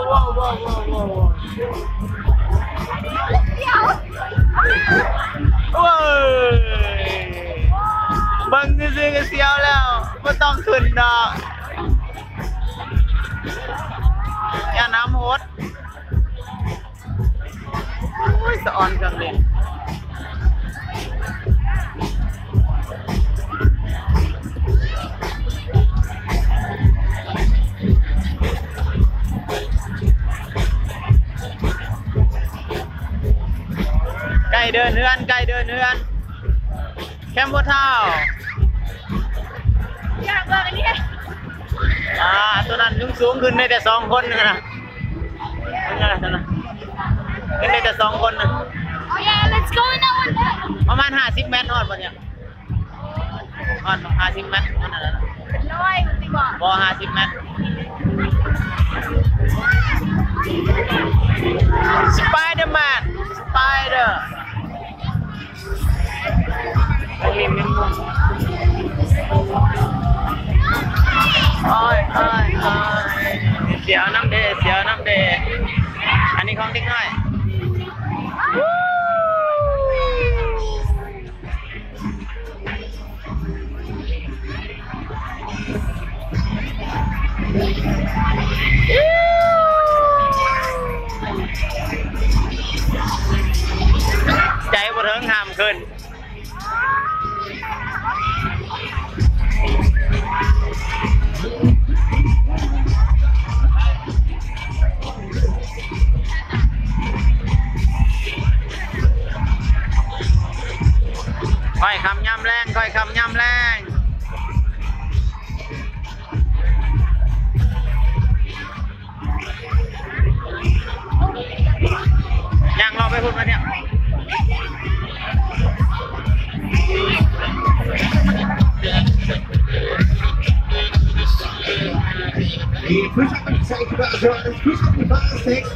ໂອ້ຍ ເບິ່ງຊື່ໆກໍສຽວແລ້ວ ບໍ່ຕ້ອງຂຶ້ນດອກ ຢ້ານນ້ຳຫົດ. ໂອ້ຍ ສະອອນເຄື່ອງຫຼິ້ນ. ໃກ້ເດີນເຮືອນ ໃກ້ເດີນເຮືອນ. ແຄມໂພທາວ ຢາກເບິ່ງອັນນີ້ ອ່າ ຕົວນັ້ນສູງໆ ຂຶ້ນໄດ້ແຕ່ສອງຄົນນະ ຂຶ້ນໄດ້ແຕ່ສອງຄົນນະ. Oh yeah, let's go in that one. ປະມານຫ້າສິບແມັດຮອດບໍ່ເນຍ? ຮອດຫ້າສິບແມັດ ປະມານນັ້ນແຫຼະ. ເປັນຮ້ອຍມັນຕິບໍ່? ບໍ່ ຫ້າສິບແມັດ. Spider-Man Spider. ໂອ້ຍ ໂອ້ຍ ໂອ້ຍ ສຽວນຳເດ ສຽວນຳເດ. ອັນນີ້ຂອງເດັກນ້ອຍ. ໃຈບໍ່ເຖິງຫ້າມຂຶ້ນ. ຄ່ອຍຄຳຍາມແລງ ຄ່ອຍຄຳຍາມແລງ. ຍ່າງເລາະໄປພຸ້ນມາເນຍ. Push up and take about push up and about six.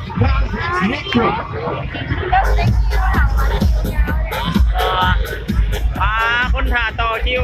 ອ່າ ຄົນຖ້າຕໍ່ຄິວ.